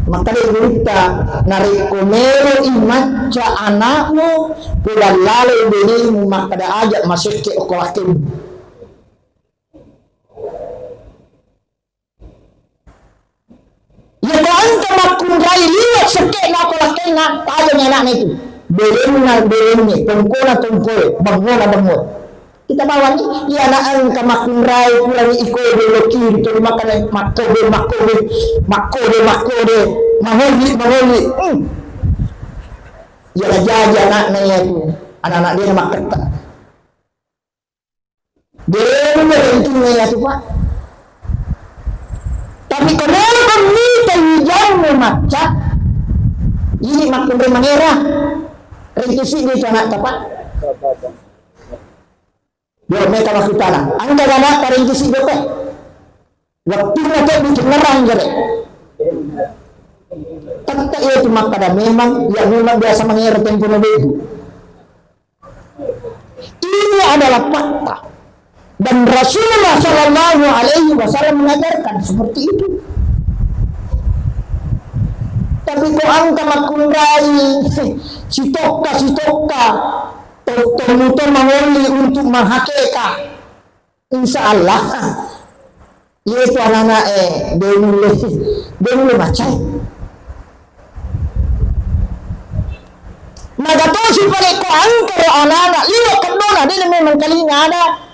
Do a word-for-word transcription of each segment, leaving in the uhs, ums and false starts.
Makkeda gurutta, narekko meloi macca anakmu, ko dallalai benemu makkeda aja masekke okko lakkenmu. Iya ko engka makkunrai liwe' sekke'na ko lakkainna, tajeng ana'na itu. Belenna, belengnge, tongkona, tongkoe, bangngona, bangngoe. Kita bawani, iya na engka makkunrai purani iko dolo kiri, to makkana makkobe, makkobe, makkobe, makkobe, mangoli, mangoli. Hmm. Iya jaji ana'na iya tu, anak-anak dia makketta. De'na rentunna iyatu, Pak. Tapi ko melo mita wijammu macca, ini makkunrai mangera. Rentu siddi tu anakta, Pak. Yo, meta makkutana. Engka anakta rentu siddi, Pak. Wettunna teddu cennerang jere. Tette iyatu makkada memang, ya memang biasa mangera tempona begu. Ini adalah fakta. Dan Rasulullah Shallallahu Alaihi Wasallam mengajarkan seperti itu. Tapi ko engka makkunrai sitokka-sitokka, to-, to-, to mangoli untuk mahakeka. Insya Allah, iyatu anana, eh, de nulle, de nulle macai. Magatosi pale ko angkaro anana, liwe keddona, de memang kalinga ada.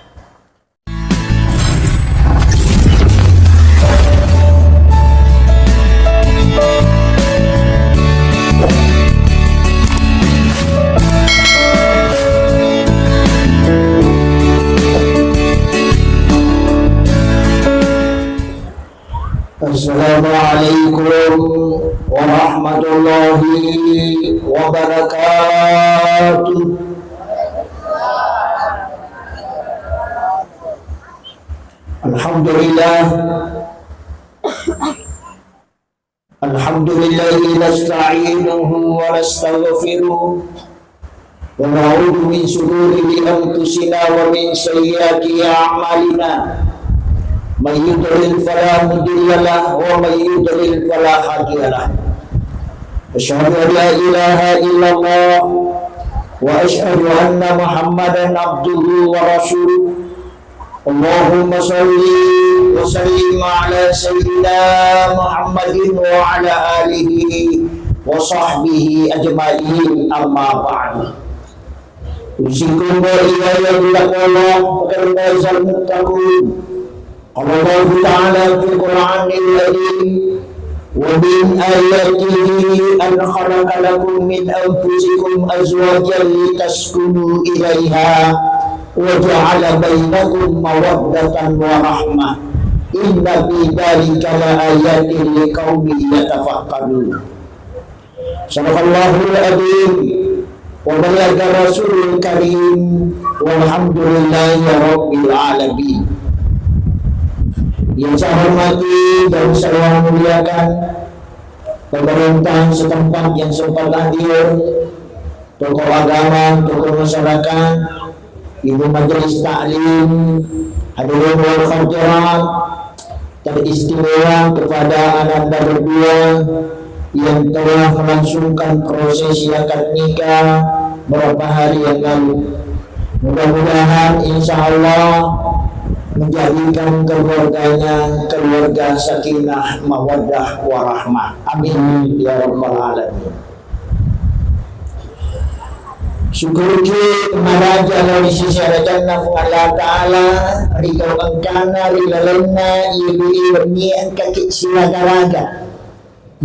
Assalamualaikum warahmatullahi wabarakatuh. Alhamdulillah. Alhamdulillah, nasta'inuhu wa nastaghfiruh, wa na'udzu min shururi anfusina wa min sayyiati a'malina. May yudlil fala mudilla lah, wa may yudlil fala hadiya lah. Asyhadu an la ilaha illallah, wa asyhadu anna Muhammadan abduhu wa rasuluh. Allahumma shalli wa sallim ala sayyidina Muhammadin wa ala alihi wa sahbihi ajma'in, amma ba'du. Usikum wa iyaya bitaqwallah, faqad fazal muttaqun. Qala Allahu ta'ala fil Qur'anil Karim, wa min ayatihi an khalaqa lakum min anfusikum azwajan litaskunu ilaiha wa ja'ala bainakum mawaddatan wa rahmah. Inna fi dzalika la ayatin liqaumin yatafakkarun. Sadaqallahul adzim wa balagha rasulul karim, walhamdulillahi rabbil alamin. Yang saya hormati dan saya muliakan pemerintah setempat yang sempat hadir, tokoh agama, tokoh masyarakat, Ibu Majelis Taklim, hadirin wal hadirat, teristimewa kepada ananda berdua yang telah melangsungkan prosesi akad nikah beberapa hari yang lalu. Mudah-mudahan, insya Allah, menjadikan keluarganya keluarga sakinah, mawaddah, warahmah. Amin, ya rabbal alamin. Syukurki maraja lao ri sisi arajanna Puang Allah Ta'ala, ri gau engkana, ri lalenna, iwi-iwi wenni engkaki silaga-laga.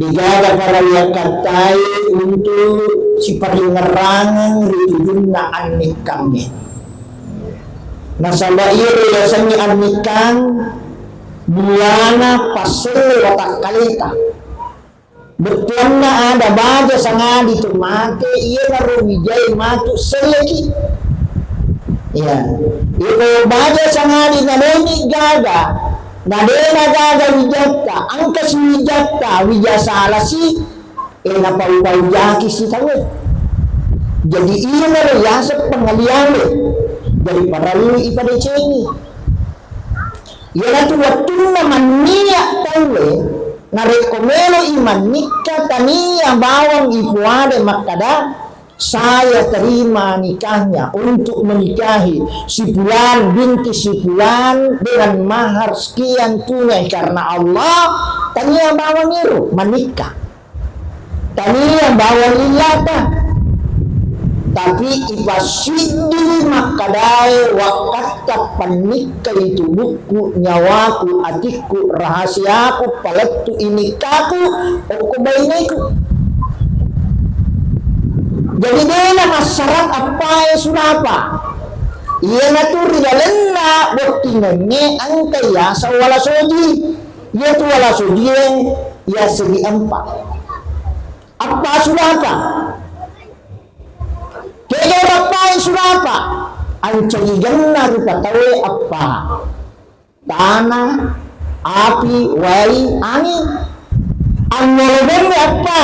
Digaga para riakkattai untuk siparingerrangeng ri tujunna annikkangnge. Nasaba iyaro yasengnge annikkang, buana passelle watakkaleta. Bettuanna ada baja sangadi tu mate, iyanaro wijai matu selleki. Iya. Iko baja sangadi naleni gaga, nadena gaga wijatta, angka si wijatta, wija salasi, e napau-pau jaki si tauwe. Jadi iyanaro yaseng pengaliangnge. Jadi parellu ipadecengi. Iyanatu wettunna manniya tauwe, Narekko melo'i mannikka, tania bawang ipuade makkada, "Saya terima nikahnya untuk menikahi si fulan binti si fulan dengan mahar sekian tunai karena Allah," tania bawang ero mannikka. Tania bawang lillata. Tapi ipassiddi makkadae, "Wakkatta pannikkai tubukku, nyawaku, atikku, rahasiaku, palettu inikkaku, okko baineku." Jadi dena massarang appae sulapa. Iyanatu ri lalenna bottingengnge engka yaseng wala soji. Iyatu wala sojie yaseng empa. Appa sulapa. Kega bappae sulapa? Ancajigenna rupa tauwe appa. Tana, api, wai, anging. Annolobengnge appa?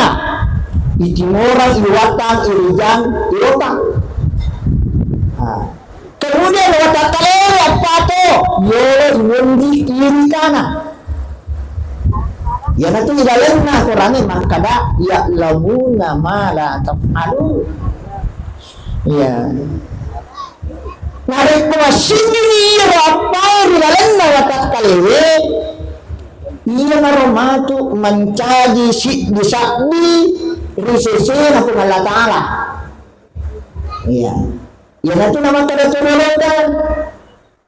Itimorang, iwatang, irijang, irotang. Nah, kemudian watakkalewe appa to? Yolo iwendi iri tana. Iyanatu ilalenna Korangnge makkada, "Ya'lamuna ma la taf'alun." Iya. Narekko massiddimi iyaro appae ri lalenna watakkalewe, iyanaro matu mancaji siddi sabbi ri sesena Puang Allah Ta'ala. Iya. Iyanatu namakkada tololoka,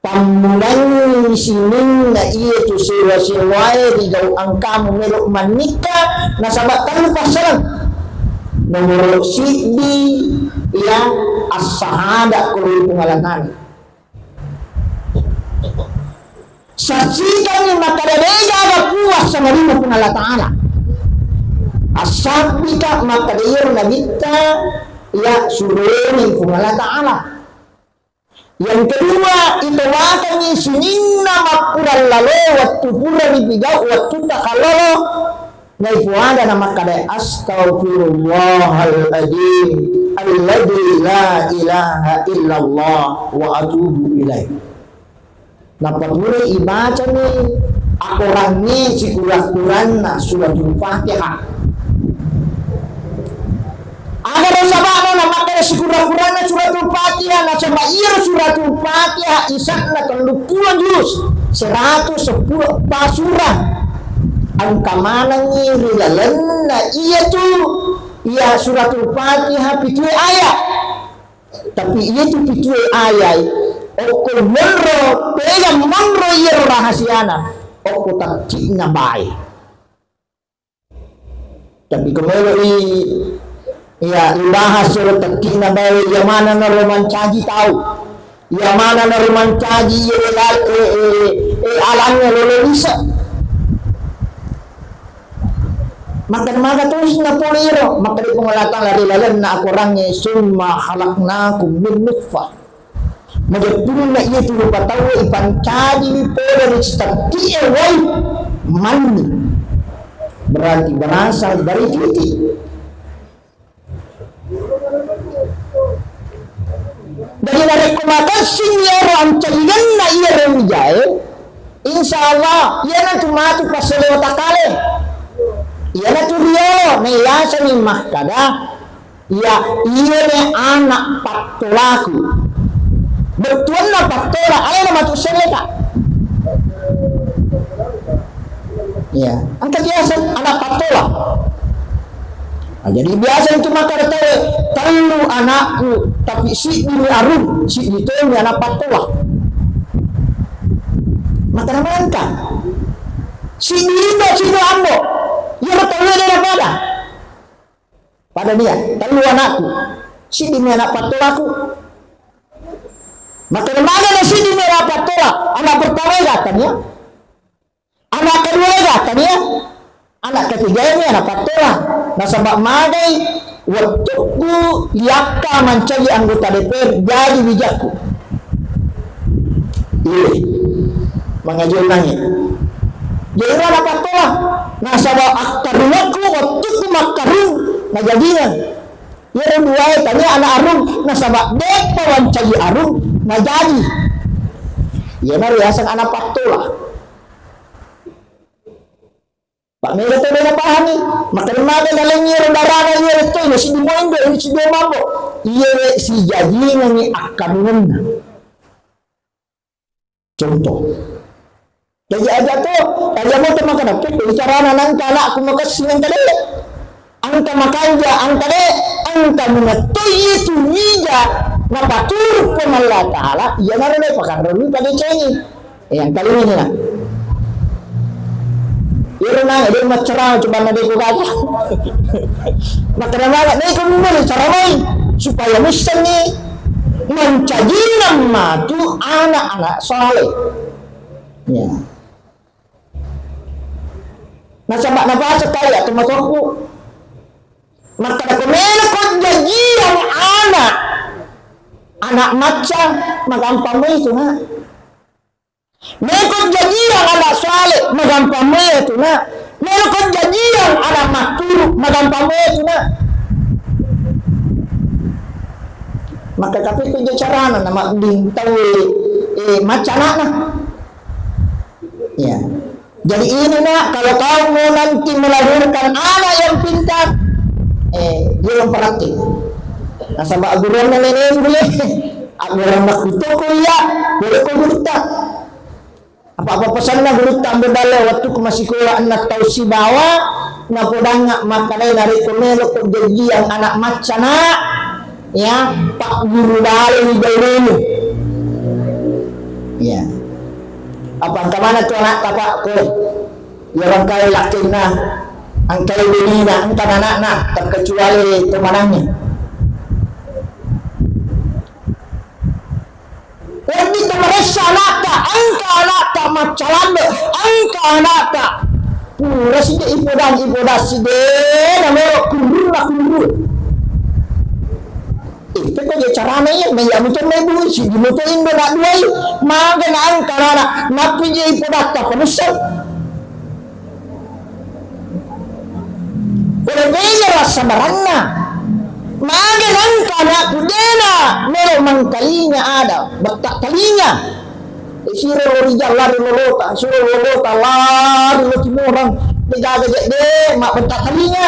pammulangi sininna iyatu sewa-sewae ri gau engkamu melo mannikka, nasaba tellu passaleng. Nomoro siddi, iya, assahada ko ri Puang Allah Ta'ala. Saksikangngi makkada degaga puas sangadinna Puang Allah Ta'ala. Assabbika makkada iyaro nabitta, iya, suroni Puang Allah Ta'ala. Yang kedua, itomakengngi sininna makkurang lalo wettu pura ripigau wettu takallolo, naipuada namakkada, "Astaghfirullahal adzim alladzi la ilaha illallah wa atubu ilaih." Nappa pura ibacani akorangnge sikurang-kuranna Suratul Fatihah. Aga nasaba'na namakkeda sikurang-kuranna Suratul Fatihah? Nasaba iyaro Suratul Fatihah ise'na telluppulo juz, seratus seppulo pa surah. Engka manengngi ri lalenna iyatu, iya Suratul Fatihah pitue ayat. Tapi iyatu pitue ayai, okko monro, pegang monro iyaro rahasiana, okko takki'na bae. Tapi ko meloi, iya, ibahas ero takki'na bae, iya maneng naro mancaji tau. Iya maneng naro mancaji, iya, eh, eh, eh, alangnge lolo lise. Makkeda maga tosi napole ero, makkeda Puang Allah Ta'ala ri lalenna akorangnge, "Summa khalaqnakum min nutfah." Majeppunna iyatu rupa tauwe ipancajiwi pole ri citetti'e wai manni. Berarti berasal dari titik. Jadi narekko makessing iyaro ancajigenna iyaro wijae, insya Allah iyanatu matu passelewa takale. Iyanatu riolo, naiyasani makkada, iya, iyana anak pattolaku. Bettuanna pattola, alena matu selleka. Iya, engka biasa anak pattola. Nah, jadi biasa itu makkeda tauwe, "Tellu anakku, tapi siddimi arung, siddi toni anak pattola." Makkeda mangka. Siddi indo, siddi ambo. Iya, tauwe de pada. Pada nia, "Tellu anakku, siddimi anak pattolaku." Makkeda maga na siddimi anak pattola, anak pertama ega tania. Anak kedua ega tania, anak ketiga ini anak pattola. Nasaba magai wettukku liakka mancaji anggota D P R jadi wijakku. Iya, mangaji onnangnge. Jadi anak pattola. Nasaba akkarungekku wettukku makkarung najajingang. Iyaro duae tania anak arung, nasaba de'pa wancaji arung najaji. Iyanaro yaseng anak pattola. Pak mega to de napahangi, makkeda magi nalengngi ro darana iya letto, iya siddi moindo, iya siddi mambo. Iya we sijajingengi akkanungenna. Contoh. Jaji aja to, aja mo to makkeda, "Pekko carana nangka anakku makessing engka de." Engka makanja, engka de, engka munattoi itu wija napaturu Puang Allah Ta'ala, iyanaro de pakarroni padecengi. Eh, engka lima ni, nak. Iro nang, de maccarama, coba na de ko gaga. Makkeda mala, de ko mumule caramai, supaya mussenni mancajinang matu anak-anak saleh. Ya. Nasaba napaseng kaya tomatoakku. Makkeda ko melo ko jajiang anak, anak macca, magampang mai tu, nak. Melo ko jajiang anak saleh, magampang mai tu, nak. Melo ko jajiang anak matturu, magampang mai tu, nak. Maka tapi ko je carana na madding tau, eh, macca anakna. Ya. Jadi ini, nak, kalau kau mau nanti melahirkan anak yang pintar, eh, dia yang perhati. Nasaba aguruanna neneng gue, aguruanna kutoko iya, boleh kau gurutta. Apa-apa pesanna gurutta ambo dalle waktu ku masikola enna tau sibawa, napodangnga makkedai narekko melo ko jajiang anak macca, nak, ya, pagguru bale wi bainemu. Ya. Apa engka mana tu anakta, Pak, ko? Iya, engkai lakkenna, engkai benina, engka nanakna, terkecuali to manangnge. Wedding to maressa anakta, engka anakta maccalambe, engka anakta pura side ipodang, ipodang side namero kunrunna kunru. Eh, pekko je carana iya, mega muto mebbu, siddi muto indo na duai, maga na engka nana, nappi je ipodatta panussang. Pole mega rasa baranna, maga na engka na kudena, melo mangkalinga ada, betta kalinga. Eh, siro lo rijang lari lolota, siro lolota lari lo timorang, de gaga je de, mabbetta kalinga.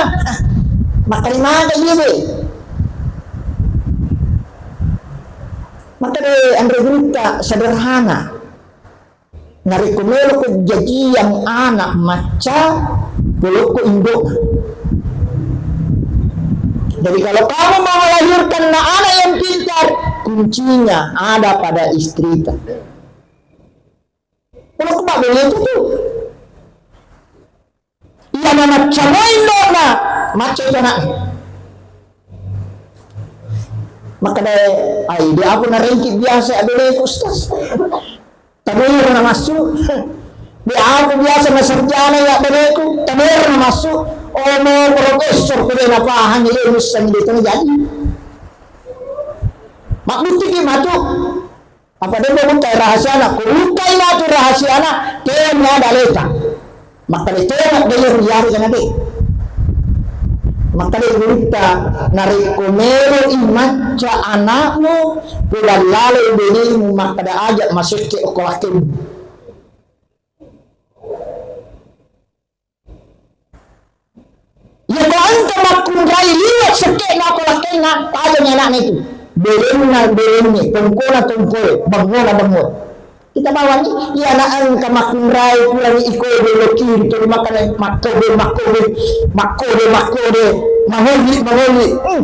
Makkali maga iya de. Maka de anre gurutta sederhana. Narekko melo ko jajiang anak macca, polokko indokna. Jadi kalau kamu mau melahirkan na-, anak yang pintar, kuncinya ada pada istrita. Polokko mabbene itu tuh. Iya na macca moi indo'na, macca itu anaknya. Makkeda, "Ai, de' aku narengki biasa abeneku, Ustaz. Tanero na massu. De' aku biasa nasarjana ya abeneku, tanero na massu." Oh, mau profesor ko de' napahang, de' mussang, de' tena jadi. Mabbuttiki matu. Apa de' mabukkai rahasiana? Ko bukkai matu rahasiana, tewa ada aleta. Makkeda tewa de' iyaro jana de'. Makkeda gurutta, narekko meloi macca anakmu, ko dallaloi benemu makkeda aja' masekke' okko lakkenmu. Yako engka makkunrai liwe' sekke'na ko lakkenna, tajeng anakna itu. Belenna belenne, tongkona tongkoe, bangngona bangngoe. Kita bawani, iya na engka makkunrai purani iko belo kiri, to makkeda makkobe, makkobe, makkode, makkode, mangolli, mangolli. Hmm.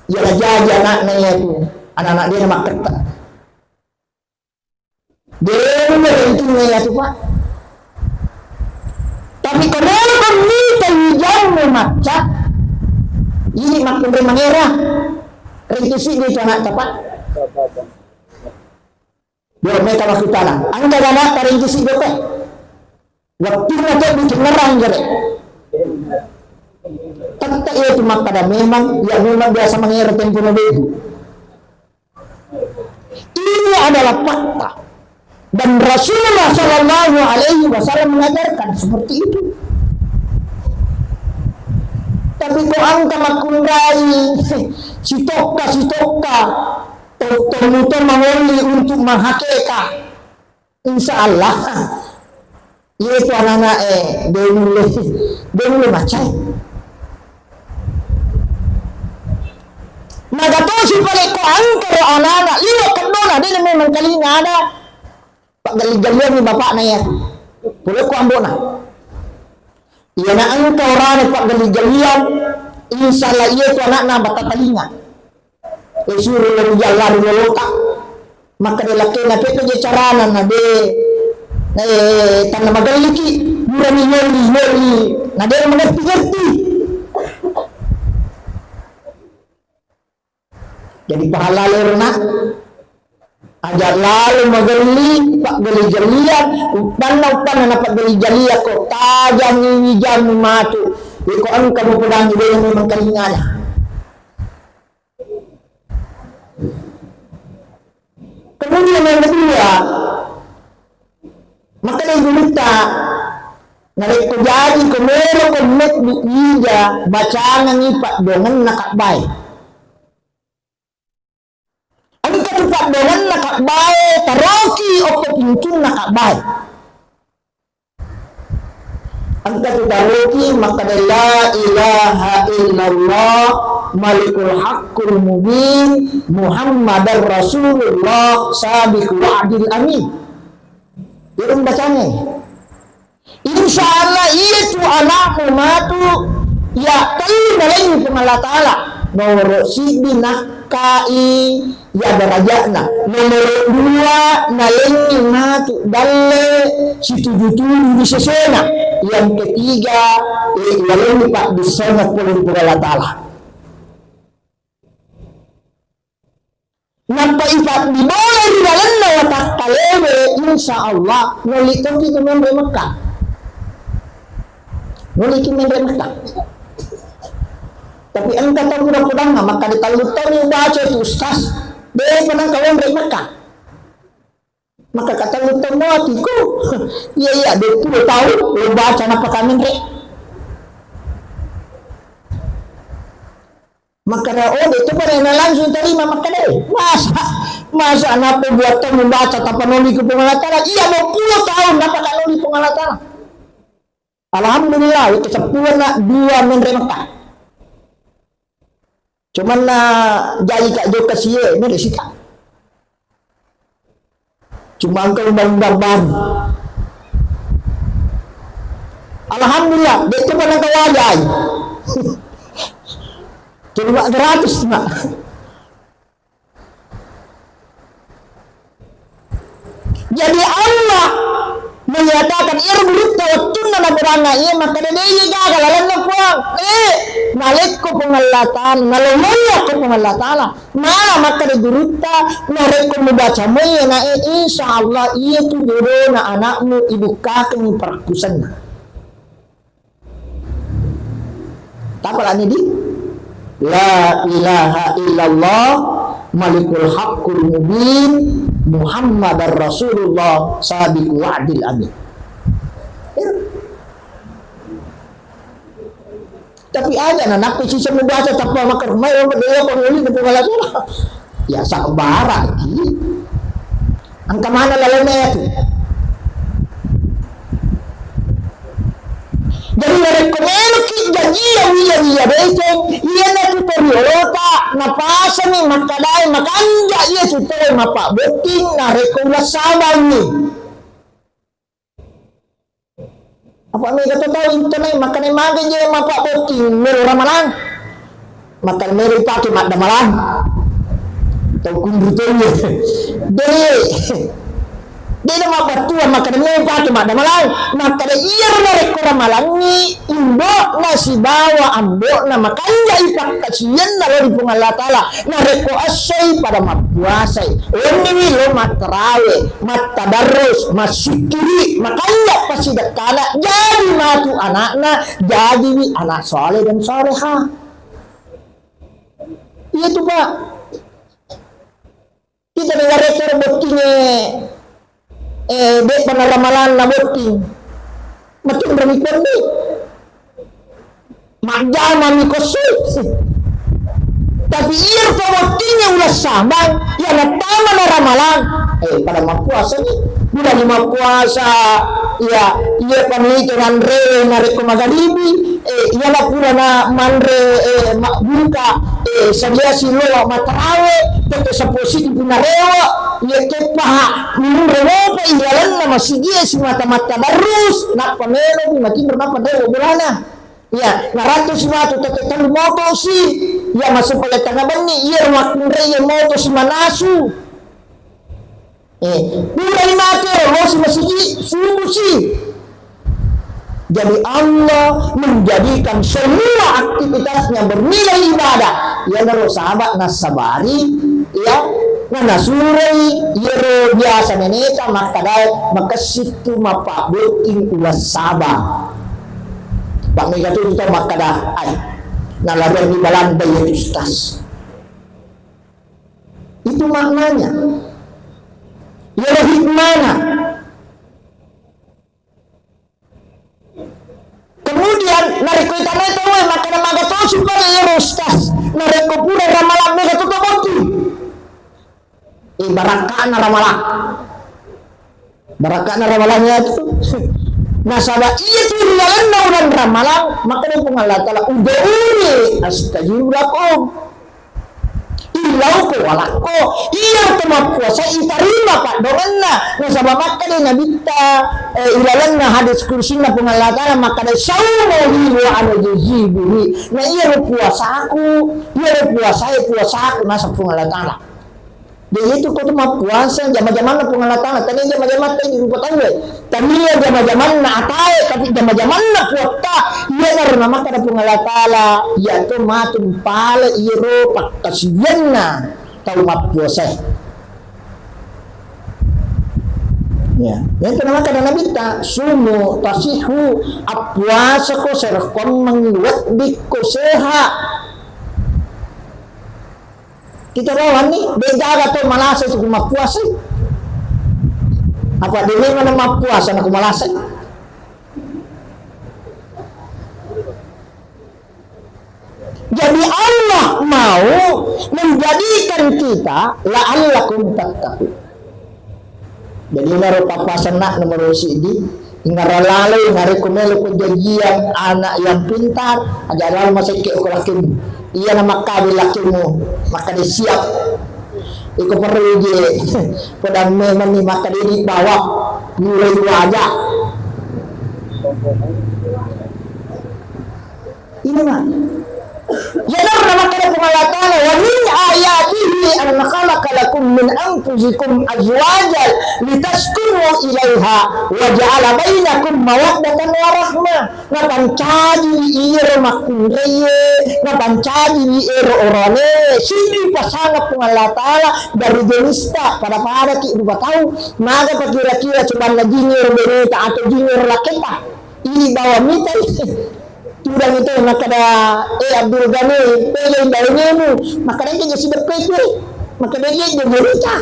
Iya na jaji anakna iya tu, anak-anak de' na makketta. De'na rentunna iyatu, Pak. Tapi ko melo ko mita wijammu macca, ini makkunrai mangera. Rentu siddi tu anakta, Pak. Yo, meta makkutana. Engka ga anakta rentu siddi, Pak? Wettunna teddi cennerang jare. Tette iyatu makkada memang, iya memang biasa mangera tempo na begu. Ini adalah fakta. Dan Rasulullah Shallallahu Alaihi Wasallam mengajarkan seperti itu. Tapi ko engka makkunrai sitokka-sitokka, to-, tommu to mangolli untuk menghakeka. Insya Allah. Iya tu anak-anak, eh, de' nulle, de' nulle macai. Maga tosi pale ko engka ro anak-anak, liwa keddona, de' memang kalinga ada. Paggalli-gallianni bapakna iya. Pole ko ambona. Iya na engka orane paggalli-gallian, insya Allah iya tu anakna batatalinga. Isuro lari jallari lolota. Makkeda lakkena, "Peppe je carana na de, eh, tanna magelliki, murani yolli, yolli, na de mengerti-ngerti." Jadi pahallalero na aja lalo magelli, paggelli-gellian, uppanna, uppanna na paggelli-gellian ko tajang wijang matu. Iko engka mupedangi de memang kalingana. Kemudian yang kedua, makkeda gurutta, narekko jaji ko melo ko mebbu ija, bacangangi paddongenna kabbae. Engka tu paddongenna kabbae, taroki okko pintunna kabbae. Engka tu taroki makkeda, "La ilaha illallah, malikul haqqul mubin, Muhammadar Rasulullah, sabiqul wa'dil amin." Irung bacange. Insya Allah, iya tu anakmu matu, ya, tellu nalengi Puang Allah Ta'ala. Nomoro siddi nakkai, ya, derajatna. Nomoro dua, nalengi matu dalle situju-tuju di sesena. Yang ketiga, eh, nalengi paddissengeng pole Puang Allah Ta'ala. Nappa ipabbibolai ri lalenna watakkalewe, insya Allah, nolli toki tu menre Mekka. Nolli ki menre Mekka. Tapi engka tau pura-puranna, maka di tallu taung baca itu ustaz, de pernah kau menre Mekka. Maka kata lu tau mati ku, iya, iya, dua puluh tahun, lu baca napa kami menre. Makkeda, "Oh, de' tu pada na langsung terima," makkeda, "Eh, masa, masa napa buat kamu baca tanpa noli ke Puang Allah Ta'ala? Iya, dua puluh tahun napa ka noli Puang Allah Ta'ala?" Alhamdulillah, itu sepuluh na dua menre Mekah. Cuman na jai ka jokka sie, menre sita. Cuma engka undang-undang baru. Alhamdulillah, de' tu pada kawajai. Cuma gratis, nak. Jadi Allah menyatakan, iyaro gurutta wettunna naberanga iya, makkeda de' iya gaga lalenna Puang. Eh, nalekko Puang Allah Ta'ala, nalomoyakko Puang Allah Ta'ala. Mala makkeda gurutta, narekko mubaca moi anae, insya Allah iya tu jodona anakmu ibukkakengngi parakkusenna. Tapa lani di? La ilaha illallah, malikul haqqul mubin, Muhammadar Rasulullah, sabiqul wa'dil amin. Tapi aja na nappi sisa mubaca tappa makkeda mai wong de' iya panguli na Puang Allah Ta'ala. Ya sabbaraki. Engka mana lalenna iya tu. Jadi narekko meloki janjia wia-wia deceng, iyanatu toriolota napasangi makkedae makanja iya tu tau mapabbotting narekko uleng sabangngi. Apa mega to tau intanai makkeda magi je mapabbotting melo ramalang. Makkeda melo ipake maddamalang. Tau kunru tau ye. De. De na mabbattua makkeda melo ipake maddamalang. Makkeda iyaro narekko ramalangngi imbo'na sibawa ambo'na makanjai pakkasiwianna lao ri Puang Allah Ta'ala. Narekko essoi pada mappuasai. Wenniwi lo mattarawe. Mattadarrus, massikkiri, makanja pasidekkana, jadi matu anakna, jadiwi anak soleh dan soleha. Iya tu, Pak. Kita dengar rekor bottinge, eh, de' pada ramalan na botting. Matinro mi kondi. Majjama mi kosu. Tapi iyaro pamottingnge uleng sabang, iya nattama na ramalang. Eh, pada mappuasa ni. Purani mappuasa, iya, iya panito nanre narekko magaribi, eh, iyana purana manre, eh, mabbuka, eh, sadia silo matarawe, tette seppulo siddi punarewa, iya keppaha, munro mopa ilalenna masigi simata-mata barrus, nappa melo matinro nappa dewa bolana. Iya, narattu si matu tette tellu moto si, iya masupaya tanga benni, iya makkunrai iya moto si manasu. Eh, purai mate ro, losi masigi, subusi. Jadi Allah menjadikan semua aktivitasnya bernilai ibadah. Iyanaro saba' nassabari, ya, nanasuroi iyaro biasa neneta makkadae makessittu mapabbotting ulas saba. Pak mega tu kita makkada, ai, nalarian di Balanda ya ustaz. Itu maknanya. Iyaro hikmana. Kemudian, narekko itanai tauwe, makkeda maga tosi pada iyaro ustaz. Narekko pura ramalang mega tu tobottu. Eh, barakkana ramalang. Barakkana ramalang iyatu. Nasaba iyatu ri lalenna uleng ramalang, makkeda Puang Allah Taala, "Ud'uni astajib lakum." Illauko walakko, iya to mappuasa itarima paddoangenna. Nasaba makkeda Nabitta, eh, ilalenna hadis kursinna Puang Allah Taala makkeda, "Saumu li wa ana jazibuhu." Na iyaro puasaku, iyaro puasae puasaku, naseng Puang Allah Taala. Jadi itu ko tu mappuasa jama-jamanna Puang Allah Taala, tania jama-jamanna ini rupa tauwe. Tania jama-jamanna atae, tapi jama-jamanna Puatta, iyanaro namakkeda Puang Allah Taala, iya to matu pale iyaro pakkasiwianna tau mappuasa. Ya, yang kena makkeda Nabitta, "Sumu tasihu, appuasa ko serekkommeng weddikko sehat." Kita bawanni, de gaga to malasa itu ku mappuasa. Apa de memang mappuasa na ku malasa? Jadi Allah mau menjadikan kita la'allakum tattaqun. Jadi naro pappasenna nomor sidi, ingara lalai narekko melo ko jajian anak yang pintar, aja lalu masekke ko lakimu. Iya na makkabe lakimu, makkade siap. Iko perlu je, podang memang ni makkade di bawah, mulai waja. Ini mah. Iyanaro namakkeda Puang Allah Taala, "Wa min ayatihi an khalaqa lakum min anfusikum azwajan litaskunu ilaiha wa ja'ala bainakum mawaddatan wa rahmah." Napancaji iyaro makkunraie, napancaji iyaro orane, siddi pasangeng Puang Allah Taala dari jenista pada-pada ki rupa tau. Maga pakira-kira cobanna jingero beneta atau jingero laketa? Ini bawa mitai. Tudang itu makkeda, "Eh, Abdul Ghani, pegel bawa nyemu." Makkeda, "Ini jadi depe itu." Makkeda, "Iya, jadi berita."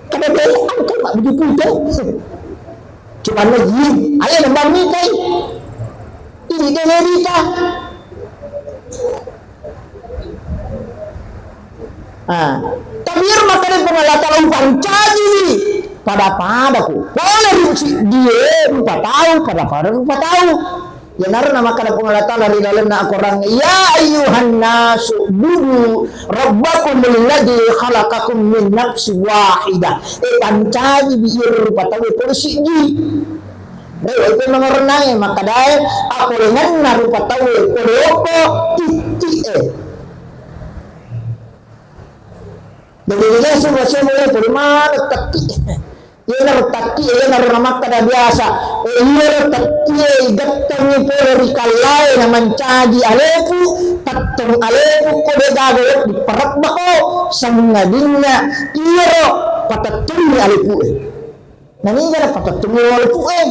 Kada bela, aku kan Pak Budi Puja. Cobanna jin, ayo nembang mitai. Ini dia berita. Ah, tapi iyaro makkeda Puang Allah Taala upancaji pada-pada ku. Pole ri siddi e rupa tau, pada-pada rupa tau. Iyanaro namakkeda Puang Allah Taala ri lalenna Al-Qur'an, "Ya ayyuhan nasu budu rabbakumul ladzi khalaqakum min nafsin wahidah." Eh, pancaji bi iyaro rupa tau pole siddi. Rewe pe mangorennange makkedae, apolengenna rupa tau pole okko titti e. Jadi, biasa bahasa mulai pole maneng tetti. Iyanaro tetti, iyanaro namakkeda biasa. Eh, iyaro tetti e igettengi pole ri kallae na mancaji alepu, tettong alepu ko de gaga diparebbako, sangadinna iyaro patettungi alepu e. Naniga napatettungi alepu e?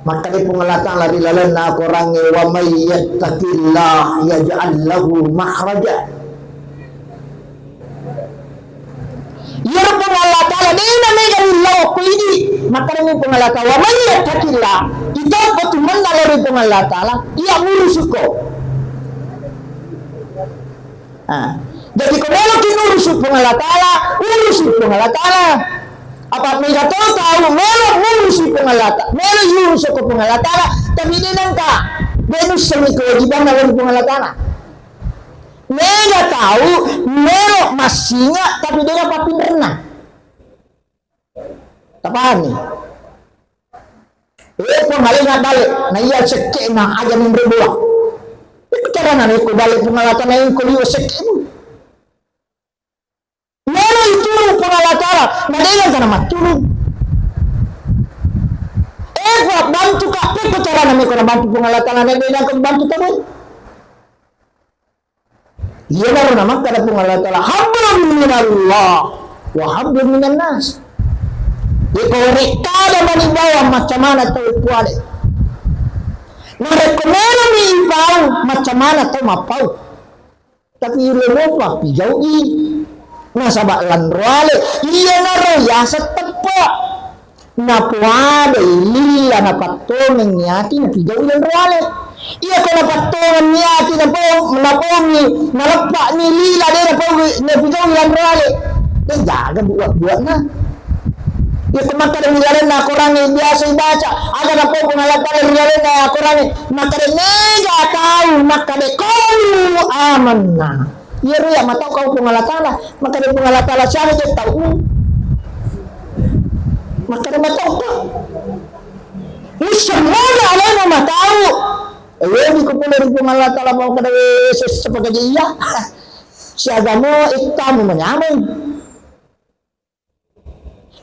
Makkeda Puang Allah Taala ri lalenna Al-Qur'an e, "Wa may yattaqillah yaj'al lahu makhraja." Iyaro Puang Allah Taala de na mega millau ko idi. Makkeda Puang Allah Taala, "Wa may yattaqillah." Ita ko tumanna lao ri Puang Allah Taala, iya murusuko. Ah. Jadi ko meloki nurusu Puang Allah Taala, urusi Puang Allah Taala. Apa mega to tau melo murusi Puang Allah Ta-, melo yurusi ko Puang Allah Taala, tapi de nengka, de nusengi kewajibanna lao ri Puang Allah Taala. Mega tau melo massinga, tapi de napappinrenna. Tapahami? Eh, Puang, alena dalle, na iya sekke'na aja minro bola. Itu carana naiko dalle Puang Allah Taala, naiko liwe sekke'mu. Melo itunu Puang Allah Taala, na de nengka namattunu. Eh, Puang, bantu ka, pekko carana meko nabantu Puang Allah Taala, na de nengka bantu tau. Iyanaro namakkada Puang Allah Taala, "Hablum minallah wa hablum minan nas." Iko werekkada mani bawang macca mana tau puale. Narekko melomi ipau, macca mana tau mappau. Tapi ilo mopa pigau'i. Nasaba lanroale, iyanaro yaseng teppa. Napoadai lila napattongengngi ati napigau'i lanroale. Iyako napattongenni ati napau-, napaungngi, naleppa'ni lila de napau-, napigau'i lanroale. De jaga buat-buatna. Iyako makkada ri lalenna Akorangnge biasa ibaca, aga napau Puang Allah Taala ri lalenna Akorangnge, makkada mega tau makkada qalu amanna. Iyaro iya matau kau Puang Allah Taala, makkada Puang Allah Taala siaga je tau. Makkada matau kau. Musemmoga alena matau. Eh, di kupula ri Puang Allah Taala mau kada we sessa pakaje iya. Siaga mo ittamu manyameng.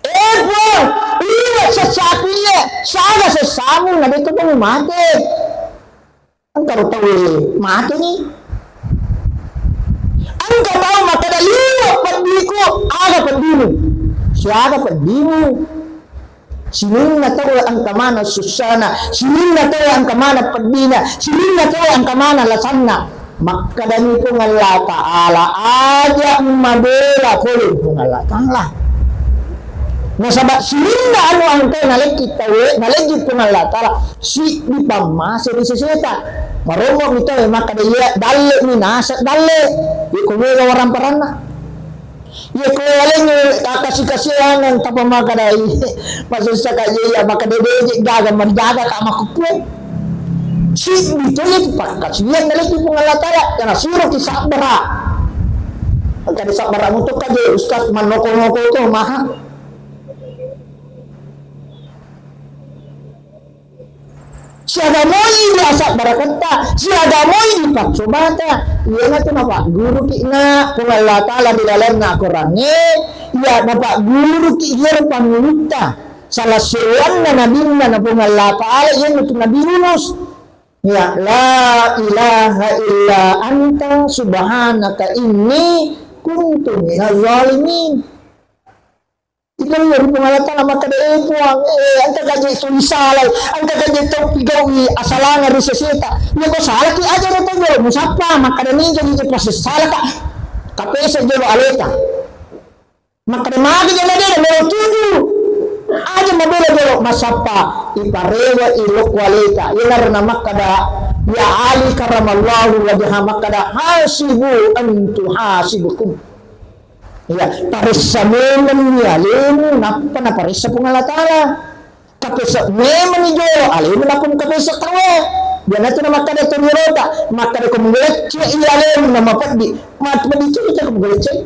Eh, Puang, liwe sessaku iye, siaga sessamu, na de to mate. Engka ro tau mate ni. Engka tau makkada liwe peddiku, aga peddimu? Siaga peddimu? Sininna tau engka mana sussana, sininna tau engka mana peddina, sininna tau engka mana lasanna. Makkadani Puang Allah Ta'ala, aja mabela pole Puang Allah Ta'ala. Nasaba sininna anu engka nalekki tauwe, nalekki Puang Allah Ta'ala, siddi pammase ri seseta. Marommo mi tauwe makkada iya dalle mi nasa dalle. Iko mega waramparanna. Iya, ko alengnge, kakkasi-kasiangeng tapa makkadai, masussa ka iya, iya, makkada deje gaga, marigaga ka makkukkue. Siddi to iya tu pakkasiwiang nalekki Puang Allah Ta'ala, yana suroki sabbara. Engka de sabbara muto ka je, Ustaz, mannoko-noko to maha. Siaga moi diasabbaraketta, siaga moi dipaccobata. Iyanatu napagguruki na Puang Allah Ta'ala ri lalenna Akorangnge, iya napagguruki iyaro pangulutta. Salah sewanna nabinna na Puang Allah Ta'ala iyanatu Nabi Yunus. Ya, la ilaha illa anta subhanaka inni kuntu minaz zalimin. Ilaleng ri Puang Allah Ta'ala makkada, eh, Puang, eh, engka kaje tuli salai, engka kaje tau pigau'i asalanga ri seseta. Iya ko salaki aja ro to jolo musappa, makkada ninja ninja pasessalaka. Kapesa jolo aleta. Makkada magi jolo de melo tuju. Aja mabela jolo masappa. Iparewa ilokku aleta. Iyanaro namakkada, ya Ali karamallahu wajha makkada, hasibu antu hasibukum. Iya, paressa memenni alemu, nappa naparessa Puang Allah Ta'ala. Kapesa memenni jolo alemu, nappa kapesa tauwe. Iyanatu namakkada to riolota, makkada ko mugaleccei alemu namapeddi, mapeddi tu kita ko mugaleccei.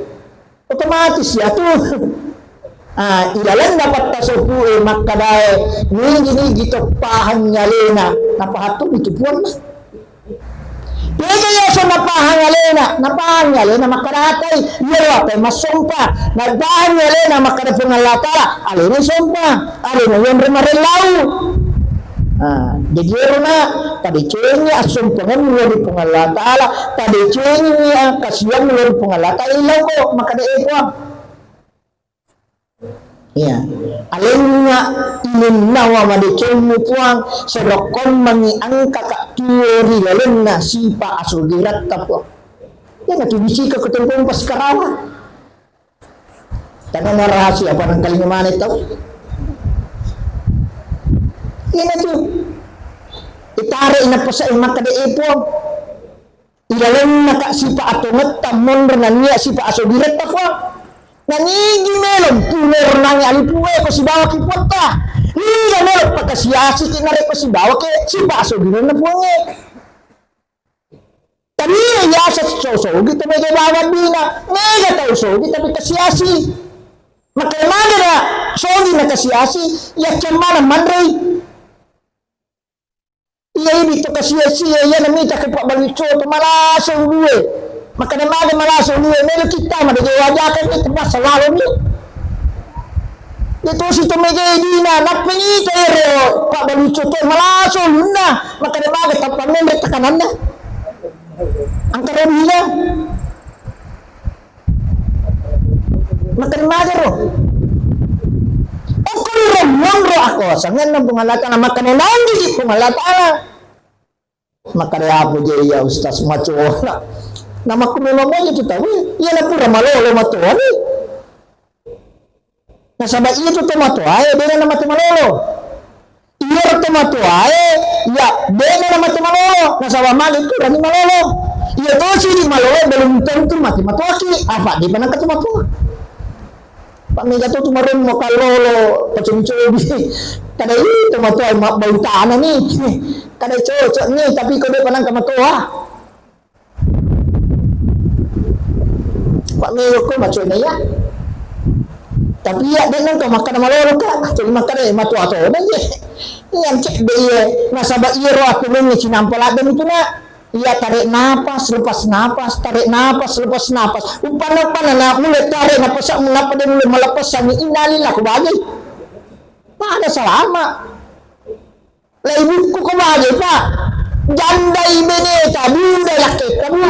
Otomatis ya tu. Ah, ilalenna patta sopu'e makkadae, nigi-nigi to pahangngi alena, napahattu itu puanna. Pega yaseng napahang alena, napahang alena makkadatai, iyaro apai massompa, napahang alena makkada Puang Allah Ta'ala, alena sompa, alena yonro marellau. Ah, jadi erona, padecengi assompangemmu ri Puang Allah Ta'ala, padecengi kasiwiammu ri Puang Allah Ta'ala, ilauko, makkada e Puang. Iya. Alenna ininnawa madecengmu Puang, serokkommengi engkaka tuo ri lalenna sipa asogeratta Puang. Iya natu bicika ko tempong pas karawa. Tanana rahasia apa nangkalinga mana tau. Iya natu. Itare ina pasa makkada e Puang. Ilalennaka sipa atongetta monro nania sipa asogeratta Puang. Nanigi melo pungernangi alipue ko sibawaki puatta. Niga melo pakasiasiki narekko sibawaki sipaso dinenna puangnge. Tania yaseng sogi to mega bawang dina, mega tau sogi tapi kasiasi. Maka mana da sogi na kasiasi, ya cemmana manrei. Iya idi to kasiasi, iya na mita ke Pak Baluco to malaso ulue. Maka na maga malaso ulue, melo kita ma de wajaka ke tempat selalu ni. Iya tosi to mega dina, nappa nita ero Pak Baluco to malaso ulunna, maka de maga tappa mende takananna. Angkara dina. Maka de maga ro. Okko ro monro ako sangenna Puang Allah Taala, maka de nanggi Puang Allah Taala. Maka de apa je iya Ustaz macoa. Nah, makku memang moja kita, weh, iya na pura malolo matoa ni. Nasaba iya tu tomatoae, de na mate malolo. Iya ro tomatoae, iya de na mate malolo. Nasaba magi tu rani malolo. Iya tosi di malolo belum tentu mate matoaki. Apa de panangka tomatoa? Pak mega tu tumarung mo kallolo pacobi-cobi. Kada itu tomatoa ma bau tanah ni. Kada cocok ni, tapi kau de panangka matoa. Pak melo ko macena ya. Tapi ya de nengka makkada malolo ka. Jadi makkada matu atau de. Iya cek de iya. Nasaba iya ro aku nengnya cinampa ladang itu nak. Iya tarik napas, lepas napas, tarik napas, lepas napas. Upana upana na mulai tarik napas, menapa dia mulai melepas sani innalillah ku bagi. Pada selama. Lai bukku ko baje, Pak. Jandai beneta, bunda lakketta, Bu.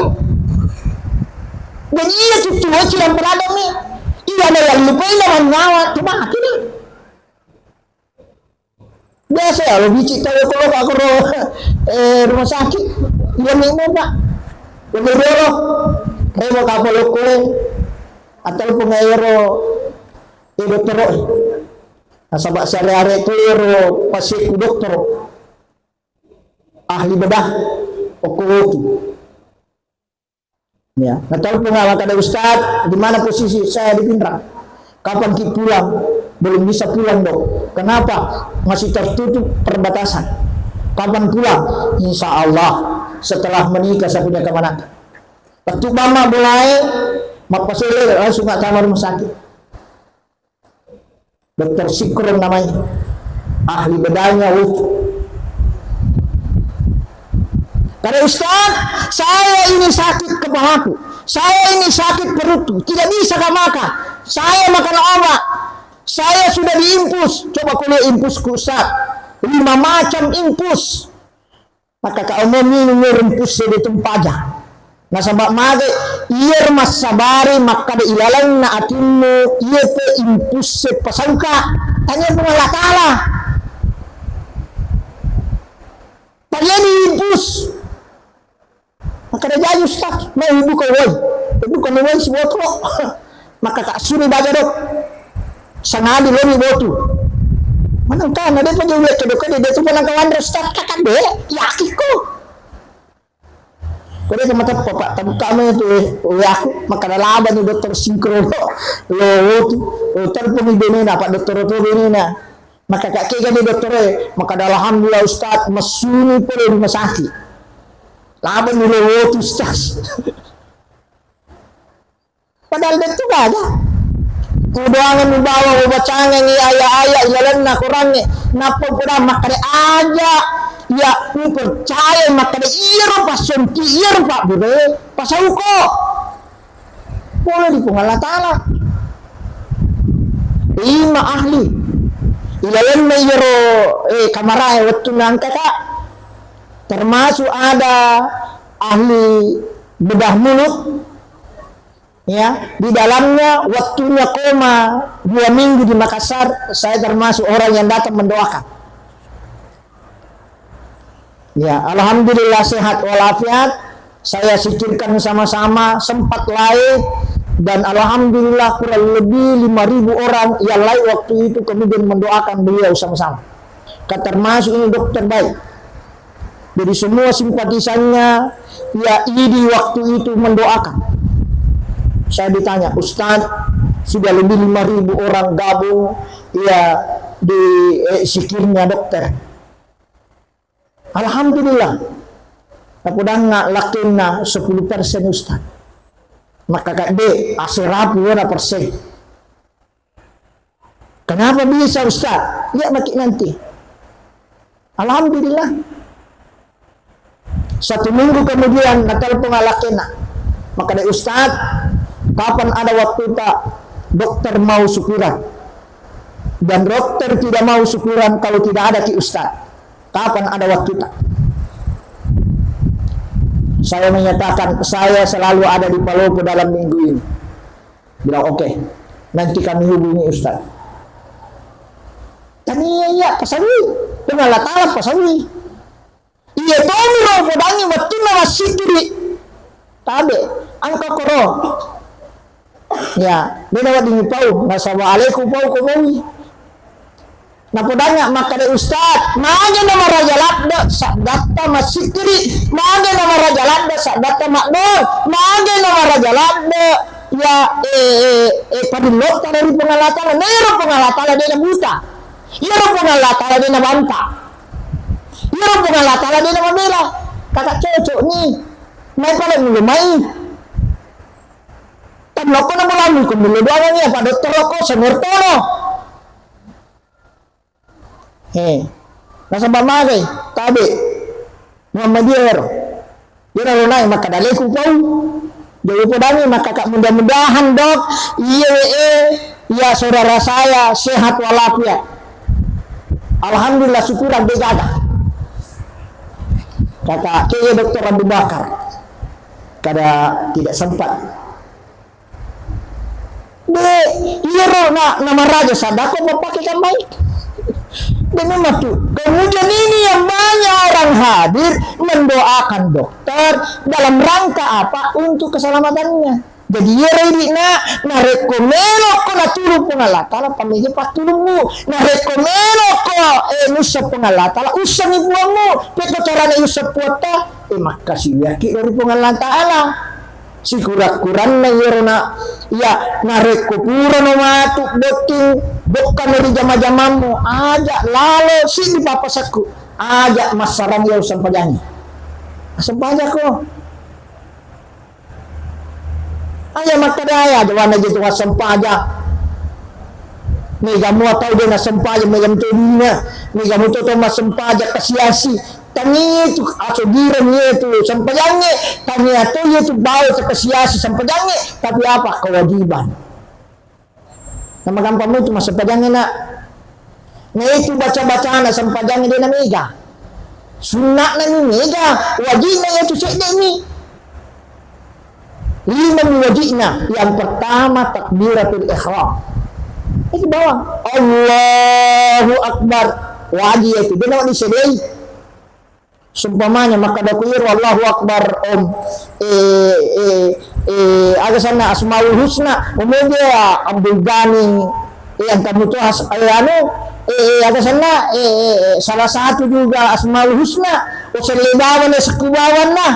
Jadi iya tuttu wacci lampu ladang ni. Iya na yang lupa ina manyawa, tu mati ni. Biasa ya, lo bicik tahu kalau aku ro eh, rumah sakit. Iya ni mau, Pak. Lebih dulu. Remo kapal lokole. Atau pengairo. Eh, dokter. Nasaba siare-are tu ero pasiekku dottoro, ahli bedah, okko wotu. Ya, natelpon makkada, "Ustaz, di mana posisi saya di Pinrang? Kapan ki pulang?" "Belum bisa pulang, Dok." "Kenapa?" "Masih tertutup perbatasan." "Kapan pulang?" "Insya Allah setelah menikah saya punya keponakan." Waktu mama mulai, mappasole langsung nggak sama rumah sakit. Dokter Sikron namanya, ahli bedanya wotu. Kata, "Ustaz, saya ini sakit kepalaku, saya ini sakit perutku, tidak bisa makan. Saya makan obat, saya sudah diinfus." Coba kuliah infusku, Ustaz, lima macam infus. Makkada, "Kamu minum ero infus de tumpaja." Nasaba magai, iya massabari makkada ilalenna atinmu, iya te infus e pasauka. Tanya Puang Allah Taala. Tanya di infus. Makkada, "Jaji Ustaz, mau buka wai." Buka wai si botol. Makkada, "Suni baja, Dok. Sangadi lomi botu." Manengka na de paja ulle kedok de tu manengka wanre Ustaz, kakak de, yakiko. Kode ke mateppa, Pak, tabuka me tu, eh, aku makkada, "Laba ni dokter sinkro lo, lo tu, lo telepon ni benena, Pak, dokter tu benena." Makkada, "Kega ni dokter e?" Makkada, "Alhamdulillah Ustaz, masuni pole rumah sakit." Laba ni lo tu Ustaz. Padahal de tu gaga. Kudoangan ubawa ubacangengi aya-aya ilalenna Qurangnge. Nappa upoda makkada aja. Ya, upercaya makkada iyaro passonti, iyaro pabbure, pasauko. Pole di Puang Allah Taala. Lima ahli. Ilalenna iyaro, eh, kamarae wettunna engka, Kak. Termasuk ada ahli bedah mulut, ya, di dalamnya waktunya koma dua minggu di Makassar, saya termasuk orang yang datang mendoakan. Ya, alhamdulillah sehat walafiat. Saya sikirkan sama-sama, sempat live, dan alhamdulillah kurang lebih lima ribu orang yang live waktu itu kemudian mendoakan beliau sama-sama. Termasuk ini dokter baik. Jadi semua simpatisannya, ya, idi waktu itu mendoakan. Saya ditanya, "Ustaz, Sudah lebih lima ribu orang gabung, ya, di, eh, zikirnya dokter. Alhamdulillah. Napodangnga lakkenna sepuluh persen, Ustaz. Maka kadde, aserapi wena persen. Kenapa bisa, Ustaz? Lihat maki nanti. Alhamdulillah. Satu minggu kemudian, natelpon lakkenna. Maka deh, "Ustaz, kapan ada waktu tak dokter mau syukuran? Dan dokter tidak mau syukuran kalau tidak ada ki Ustaz. Kapan ada waktu tak?" Saya menyatakan, "Saya selalu ada di Palopo dalam minggu ini." Bilang, "Oke, nanti kami hubungi Ustaz." Tania iya pasawi, Puang Allah Ta'ala pasawi. Iya tomi ro podangi wettunna massikiri. Tabe, angka koro. Ya, beda wedding pau, nasaba alaiku pau ko maui. Napodangnga makkeda, "Ustaz, mage na maraja ladde saddatta massikiri, mage na maraja ladde saddatta maddong, mage na maraja ladde ya, eh, eh, eh, padillotta dari Puang Allah Ta'ala." Nero Puang Allah Ta'ala de nabuta. Iyaro Puang Allah Ta'ala de nabanta. Iyaro Puang Allah Ta'ala de namabela. Kaka cocok ni. Mai pale mulu mai. Tan lokko na bola mulu ko mulu doang ni apa dokter lokko semertono. Eh, nasaba magai, tabe. Muhammadiyah ero. Iyaro ro naik maka daleku pau. Jadi podangi maka kak, mudah-mudahan, Dok, iya we, eh, ya saudara saya sehat walafiat. Alhamdulillah, syukuran dia jaga. Kata ke dokter Abu Bakar, kada tidak sempat. De, iyaro na, namaraja sadako mappake kambai. De memang tu. Kemudian ini yang banyak orang hadir mendoakan dokter dalam rangka apa? Untuk keselamatannya. Jadi iyaro idi'na, narekko melokko natulung Puang Allah Ta'ala, pameja pattulungmu. Narekko melokko, eh, nussa Puang Allah Ta'ala, ussengi Puangmu. Pekko carana yussa Puatta? Eh, makkasiwiakki dari Puang Allah Ta'ala. Sikura-kuranna iyaro na, iya, narekko purano matu botting, bokkano ri jama-jamammu, aja lalo siddi pappasekku, aja massarang iya usempajangi. Sempajako. Aja makkeda, aja wana je tu massempajang. Mega mua tau de nassempajang, mega muto dina, mega muto to massempajang kasiasi. Tania tu asogireng iya tu sempajangnge, tania to iya tu bawa tu kasiasi sempajangnge, tapi apa? Kewajiban. Nama gampang itu massempajangnge, Nak. Nah, itu baca-bacana sempajangnge de namega. Sunna'na ni mega, wajibna iya tu cedde'ni. Lima mi wajibna. Yang pertama takbiratul ihram. Itu bawang. Allahu Akbar. Wajib itu. De nawa disedei. Sumpamanya, makkeda ku iro Allahu Akbar, Om, eh, eh, eh, aga sanna Asmaul Husna, umumnya ya Abdul Ghani, eh, yang kamu tuh as-, eh, anu, eh, eh, aga sanna, eh, eh, eh, salah satu juga Asmaul Husna, uselle bawanna, sekku bawanna.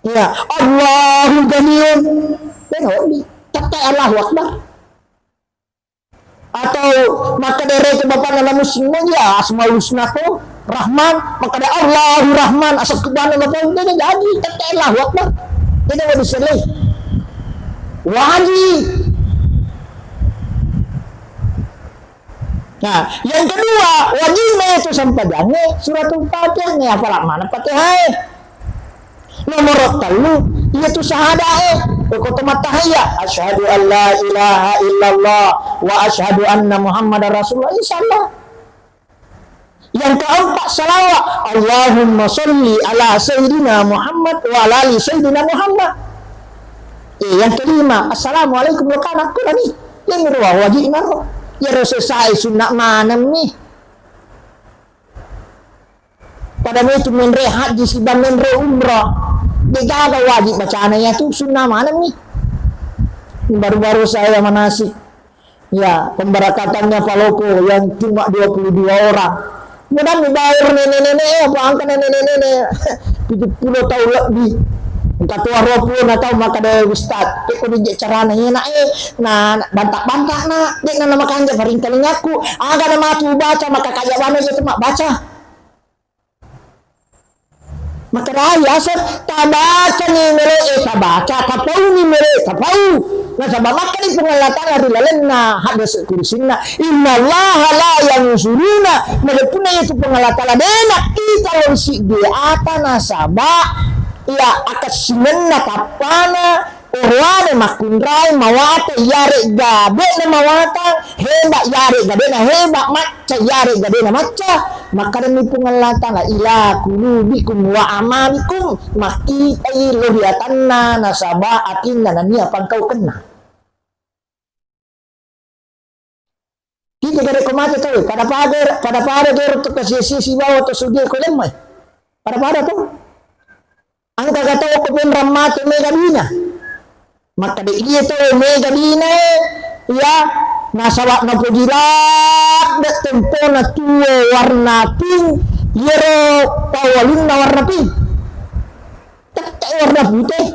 Ya, Allahu Ghaniyun. Tengok, tette Allahu Akbar. Atau makkeda reke bapakna na muslim, ya Asmaul Husna ko Rahman, makkeda Allahu Rahman, asal kubana na pau, de jadi, tette Allahu Akbar. Jadi wajib selai. Wajib. Nah, yang kedua, wajibnya itu sempajangnge suratul Fatihah, nih, apalagi mana Fatihah. Nomor tellu, iya tu syahadae. Ko to mattahiyya, asyhadu an la ilaha illallah wa asyhadu anna Muhammadar Rasulullah. Insyaallah. Yang keempat, salawat. Allahumma salli ala Sayyidina Muhammad wa ala ali Sayyidina Muhammad. Eh, yang kelima, assalamualaikum, lo kana kula ni. Yang kedua, wajib naro. Ya Rasul saya sunat mana ni? Pada itu menre haji siba menre umrah. Degaga wajib bacana ya tu sunnah mana mi? Baru-baru saya manasik. Ya, pemberangkatannya Palopo yang cuma dua puluh dua orang. Mudah mi bayar nenek-nenek, eh, apa angka nenek-nenek, tujuh puluh tahun lebih. Katuaro pulo na tau makkeda, "Ustaz, pekko dijje carana ena e, na banta-banta na, de na namakanja paringkalingaku, aga na matu baca maka kaya bana je tu mabbaca." Makkeda, "Iya, Ustaz, tabacani melo e tabaca, tapauni melo e tapau." Nasaba makkani Puang Allah Ta'ala ri lalenna hadis kudusinna, "Innallaha la yanzuruna," madepunna itu Puang Allah Ta'ala, de nakkita lo siddi ata nasaba iya akessingenna tappana, oroane makkunrai mawatang iyaregga de'na mawatang, heba iyaregga de'na heba, macca iyaregga de'na macca. Makkedami Puang Allah Ta'ala, "Ila qulubikum wa a'malikum," makkitai lo ri atanna nasaba atinna nennia pangkaukenna. Kita gare ko mate tau, pada-pada, pada-pada gero tu kasi-, si-, sibawa to sudie ko lemmai. Pada-pada to. Engka ga to ko penrang mate mega dina. Makkeda iya to mega dina, ya, nasaba napoji ladde tempona tuo warna pink, yero pawalunna warna pink. Tette warna putih.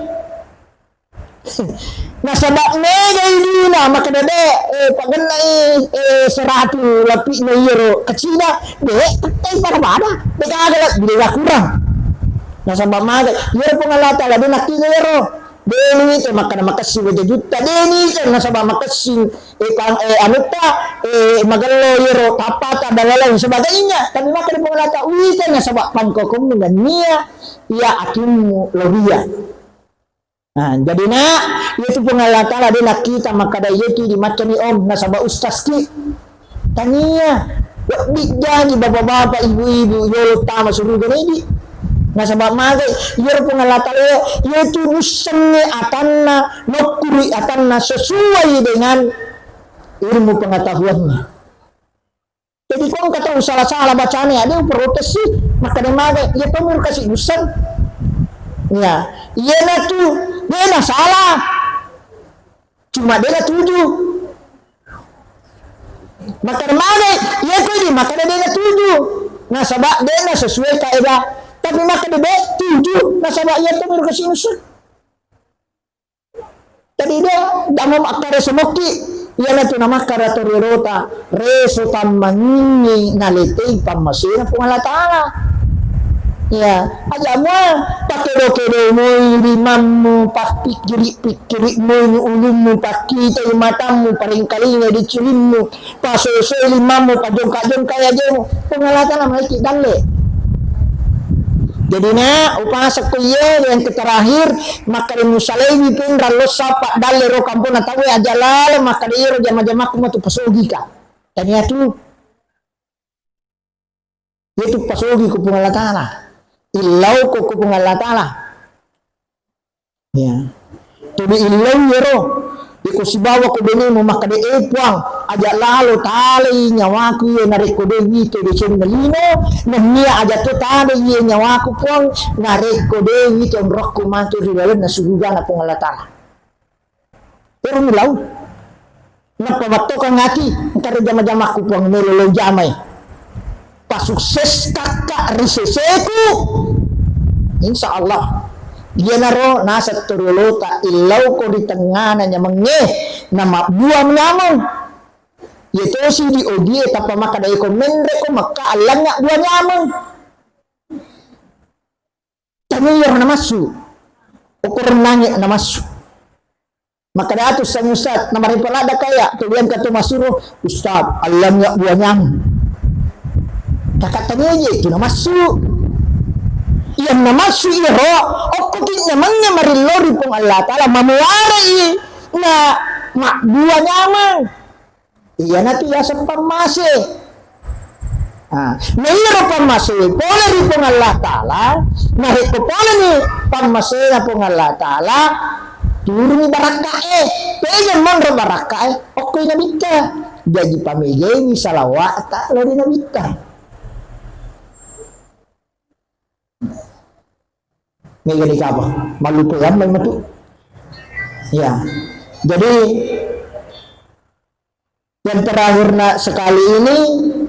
Nasaba mega idina, makkeda de, eh, pagennai, eh, seratu lapi'na iyaro kecina, de, tettai pada-pada, de gaga la, de gaga kurang. Nasaba maga, iyaro Puang Allah Ta'ala de nakkiga iyaro. De ni te makkeda makessing waja jutta, de ni te nasaba makessing, eh, pang-, eh, anutta, eh, magello iyaro tappata dan lain sebagainya. Tapi makkeda Puang Allah Ta'ala, wita nasaba pangkokommu nennia, iya atimmu lobia. Nah, jadi na, iyatu Puang Allah Ta'ala de nakkita makkeda iyatu dimaccani om nasaba ustaz ki. Tania, wedding jaji bapak-bapak, ibu-ibu, yolo tama suruga nedi. Nasaba magai, iyaro Puang Allah Ta'ala, iyatu mussenni atanna, nokkuri atanna sesuai dengan ilmu pengetahuannya. Jadi, ko engka tau sala-sala bacane, ade uprotes si, makkeda maga, iya to muru kasi urusan. Ya, iyanatu, de na salah. Cuma de na tuju. Makkeda maga, iya ko di, makkeda de na tuju. Nasaba de na sesuai kaedah. Tapi makkeda de tuju, nasaba iya to muru kasi urusan. Jadi de, damo makkare semokki, iyanatu namakkara to riolota, reso tammangingi naletei pammasena Puang Allah Ta'ala. Ya, aja mua pakedo-kedo moi limammu, pappikkiri-pikkiri moi ulummu, pakkitai matammu, paringkalingai dicilimmu, pasosoi limammu, pajongka-jongkai ajemu, Puang Allah Ta'ala maiki dalle. Jadi na, upasakko iye, yang terakhir, makkeda musalaiwi pinrang lo sapa dalle ro kampona tauwe aja lalo, makkeda iyaro jama-jamakku matu pasogika. Tania tu, iyatu pasogi ko Puang Allah Ta'ala. Illau ko, ko Puang Allah Ta'ala. Ya. Tuli illau yero. Iko sibawa ko benemu makkeda, "Eh, Puang, aja lalo talai nyawaku iye narekko de wito decenna lino, nennia aja to talai iye nyawaku, Puang, narekko de wito onrokku matu ri lalenna surugana Puang Allah Ta'ala." Ero milau. Nappa mattokang ati, engka ri jama-jamakku Puang melo lo jamai. Pasukses kakka ri seseku. Insya Allah. Iyanaro naseng toriolota, illauko ri tengngana nyamengnge, namabbua nyameng. Iya tosi di ogie tappa makkeda iko menreko mekka allangnga bua nyameng. Tania iyaro namassu. Okoro nange namassu. Makkeda atu sang ustaz, namarempe ladda kaya, kemudian katu masuro, "Ustaz, allangnga bua nyameng." Kakak tania je, itu namassu. Yang namassu iyaro, okkoki nyamengnge marillo ri Puang Allah Ta'ala, mamuarei na mabbua nyameng. Iyanatu yaseng pammase. Ah, na iyaro pammase pole ri Puang Allah Ta'ala, na hekko pole ni pammasena Puang Allah Ta'ala, turungi barakka'e. Peja monro barakka'e, okkoi nabitta. Jaji pamegaiwi salawa'ta lao ri nabitta. Mega dikapa? Mallupai ammai matu. Ya. Jadi, yang terakhir na sekali ini,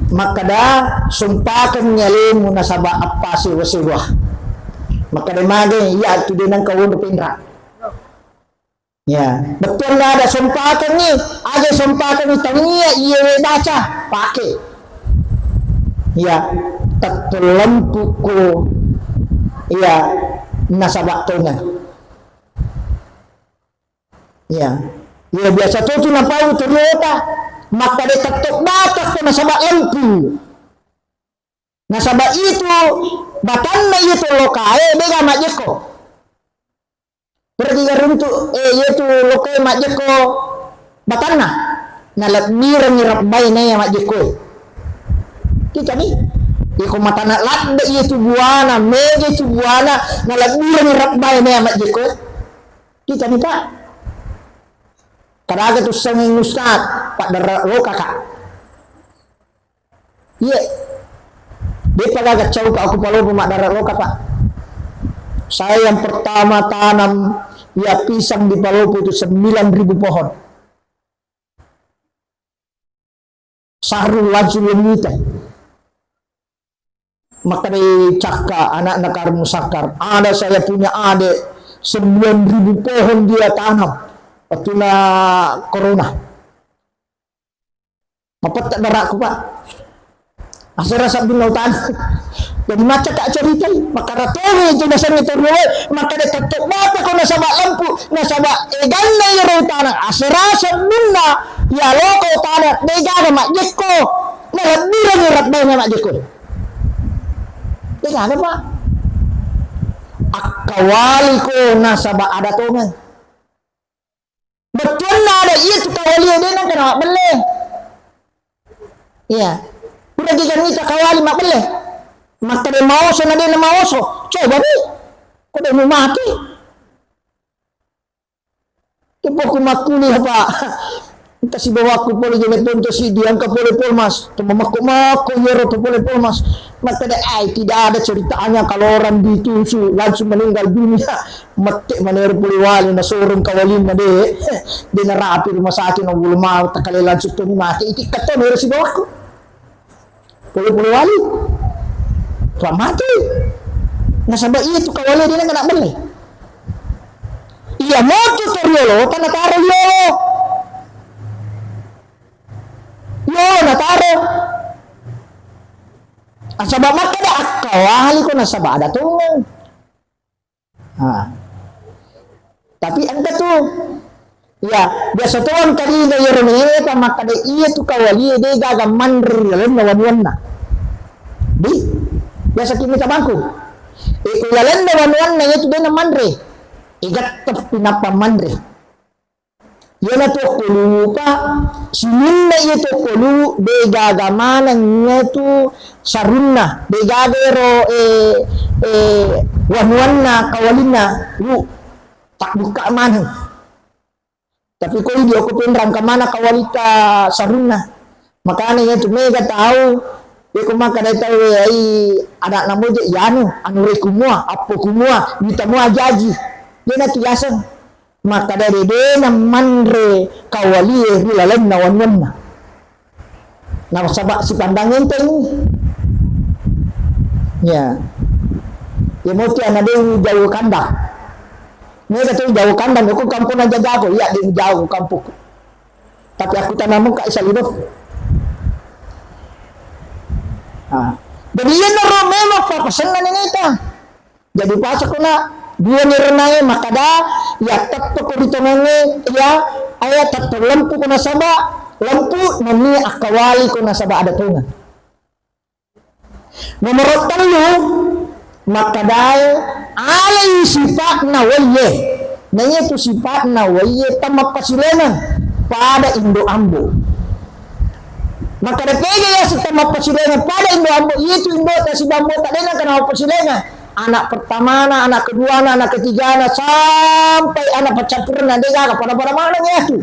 makkeda, sumpakengngi alemu nasaba appa sewa-sewa. Makkeda mage, iya tu de nengka wonro penra. Ya, bettuanna ada sompakengngi, aja sompakengngi, tangia iye we baca, pake. Ya, tetto lempuko, ya, nasaba tongeng. Ya, ya biasa to tu napau toriota, makkeda tetto batakko nasaba lempu. Nasaba itu batanna itu lokae, dega majjekko. Pergi garuntu, eh, iya tu lokae majjekko batanna. Nalebbirengngi rebbae naiya majjekkoe. Kita ni, iko matana ladde iya tu buana, mega tu buana, nalebbirengngi rebbae naiya majjekkoe. Kita ni, Pak. Kadaga tu sengeng ustaz, Pak Dara lokaka. Iya. Depa gaga cauka aku palopo maddara loka, Pak. Saya yang pertama tanam ya pisang di Palopo itu sembilan ribu pohon. Saru langsung yang mita. Maka dari Cakka, anaknya Kar Musakkar. Ada saya punya adik, sembilan ribu pohon dia tanam. Waktu na corona. Mapetta darakku, Pak. Asera sabbinna utana. Jadi macca ka ceritai, makkara tongeng itu nasengnge to riolo, makkeda tetto bata ko nasaba lempu, nasaba eganna iyaro utana. Asera sabbinna iyaloka utana, degaga majjekko, nalebbirengngi rebbae na majjekko. Degaga, Pak. Akkawali ko nasaba ada tongeng. Bettuanna ada iya tu kawalie de nengka na mabbelle. Iya. Pura giga mita kawali mabbelle. Makkeda maoso na de na maoso. Coba mi. Ko de mu mati. Kepo ku makkuli apa? Engka sibawakku pole jene ponto sidi, engka pole Polmas. Temamakko-makko iyaro to pole Polmas. Makkeda, "Ai, tidak ada ceritanya kalau orang ditusu langsung meninggal dunia." Mette manero pole wali, nasorong kawalinna, de, de narapi rumah sakit, na bulu mau takale langsung toni mate. Itikka to nero sibawakku. Pole-pole wali. Wa mate. Nasaba iya tu kawali de nengka na belle. Iya motu to riolo, tanataro riolo. Riolo nataro. Nasaba makkeda akkawali ko nasaba ada tongeng. Ha. Tapi engka tu, iya, biasa to engka ri iyaro nepa makkeda iya tu kawalie de gaga manre ri lalenna wanuanna. Di, biasa kimi tabangku. E, ku lalenna wanuanna iya tu de na manre. E, gatteppi nappa manre. Iyana tokko lupa, sininna iya tokko lu, de gaga maneng iya tu sarunna, de gaga ero, eh, eh, wanuanna kawalinna lu, tabbukka maneng. Tapi ko idi okko penrang ka mana kawalita sarunna. Makana iya tu mega tau, iya ko makkeda tau, eh, ai, anakna moje, iyanu, anu re kumua, appo kumua, wita mua jaji. Iyana tu yaseng. Makkeda de, de na manre kawalie ri lalenna wanuanna. Nasaba sipandang enteng. Ya. Ya, moti ana de jauh kandang. Mega tu jauh kandang, ko kampung aja jago, iya de jauh kampung. Tapi aku tanammu ka isa lido. Ah. Jadi iya naro memang papasenna neneta. Jadi pasako na dua ni renange makkeda, ya tetto ko di tongengnge, ya, aya tetto lempu ko nasaba lempu, nennia akkawali ko nasaba ada tongeng. Nomoro tellu, makkedae alai sipa'na waiye. Naiya tu sipa'na waiye tamappasilaingeng pada indo ambo. Makkeda pega yaseng tamappasilaingeng pada indo ambo, iya tu indo ta siba ambo ta de nengka namappasilaingeng. Anak pertamana, anak keduana, anak ketigana, sampai anak paccappurenna de gaga pada-pada maneng yatu.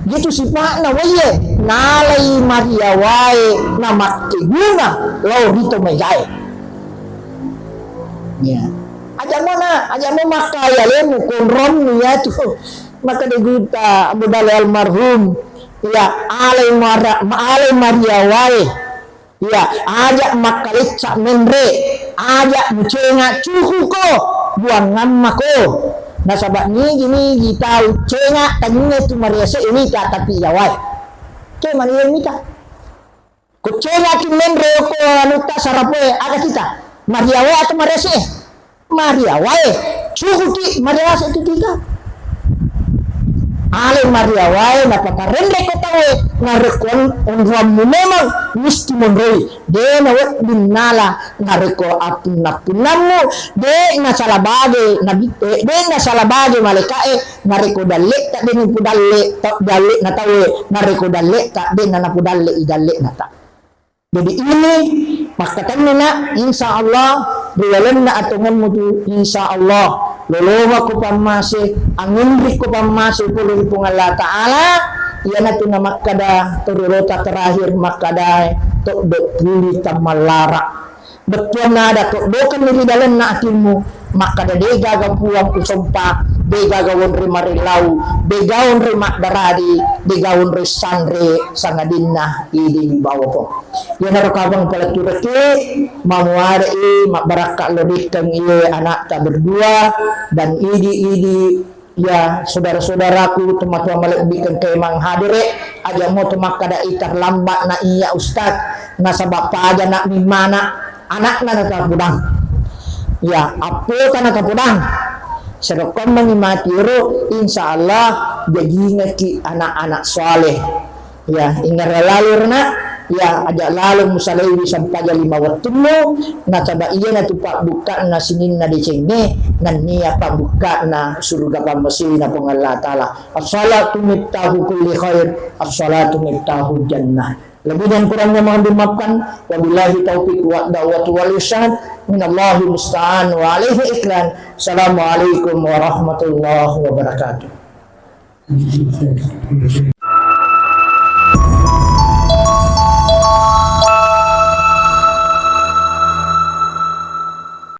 Itu sipa'na waiye, nalai mariawae namakkeguna lao rito maegae. Ya. Aja mo na, aja mo makkaya lemu konrommu yatu. Maka de gutta Abu Dale almarhum. Ya, alai mara-, alai mariawae. Iya, aja makkalecca menre, aja mucenga cukuko, buangammako. Nasaba nigi-nigi tau cenga tania tu mariase mita tapi yawae. Ke mani mita. Ko cenga ki menre ko anutta sarapoe, aga kita? Mariawae atau mariase? Mariawae, cukuki mariawa setu tiga. Ale mariawae napakarenre ko tawe, narekko on-, onroammu memang musti monroi. De nawedding nala narekko appunna-punnammu, de nasala bage nabi, eh, de nasala bage malaikae, narekko dalletta de napudalle, ta-, dallena tawe, narekko dalletta de nanapudalle i dallena ta. Jadi ini makkatenni nak, insya Allah ri lalenna atongemmu tu, insya Allah lolongako pammase, anginrikko pammase pole ri Puang Allah Ta'ala. Iyanatu namakkada torolota terakhir makkadae toddo puli tammallara. Bettuanna ada toddokenni ri lalenna atimmu, makkada, degaga puang usompa, degaga wonre marillau, dega wonre maddaradi, dega wonre sanre sangadinna idi bawapong. Iyanaro kapang palettureke, mamuare i mabbarakka lo dekkeng iye anakta berdua dan idi-idi. Ya, saudara-saudaraku, tomatoa malebbi engkae manghadere, aja mo to makkada i terlambat na iya ustaz, nasaba paja nak mimmana anakna natapudang. Ya, appota natapudang. Serokkommengi mati ero, insya Allah jagingaki anak-anak soleh. Ya, ingerra lalirna, ya, aja lalo musalaiwi sampaja lima wettummu, nasaba iyanatu pabbukka'na sininna decengnge, nennia pabbukka'na suruga pammasena Puang Allah Ta'ala. As-salatu miftahu kulli khair, as-salatu miftahul jannah. Lebih dan kurangnya mohon dimaafkan. Wabillahi taufiq wa da'watu wal irsyad. Minallahi musta'an wa alaihi iklan. Assalamualaikum warahmatullahi wabarakatuh.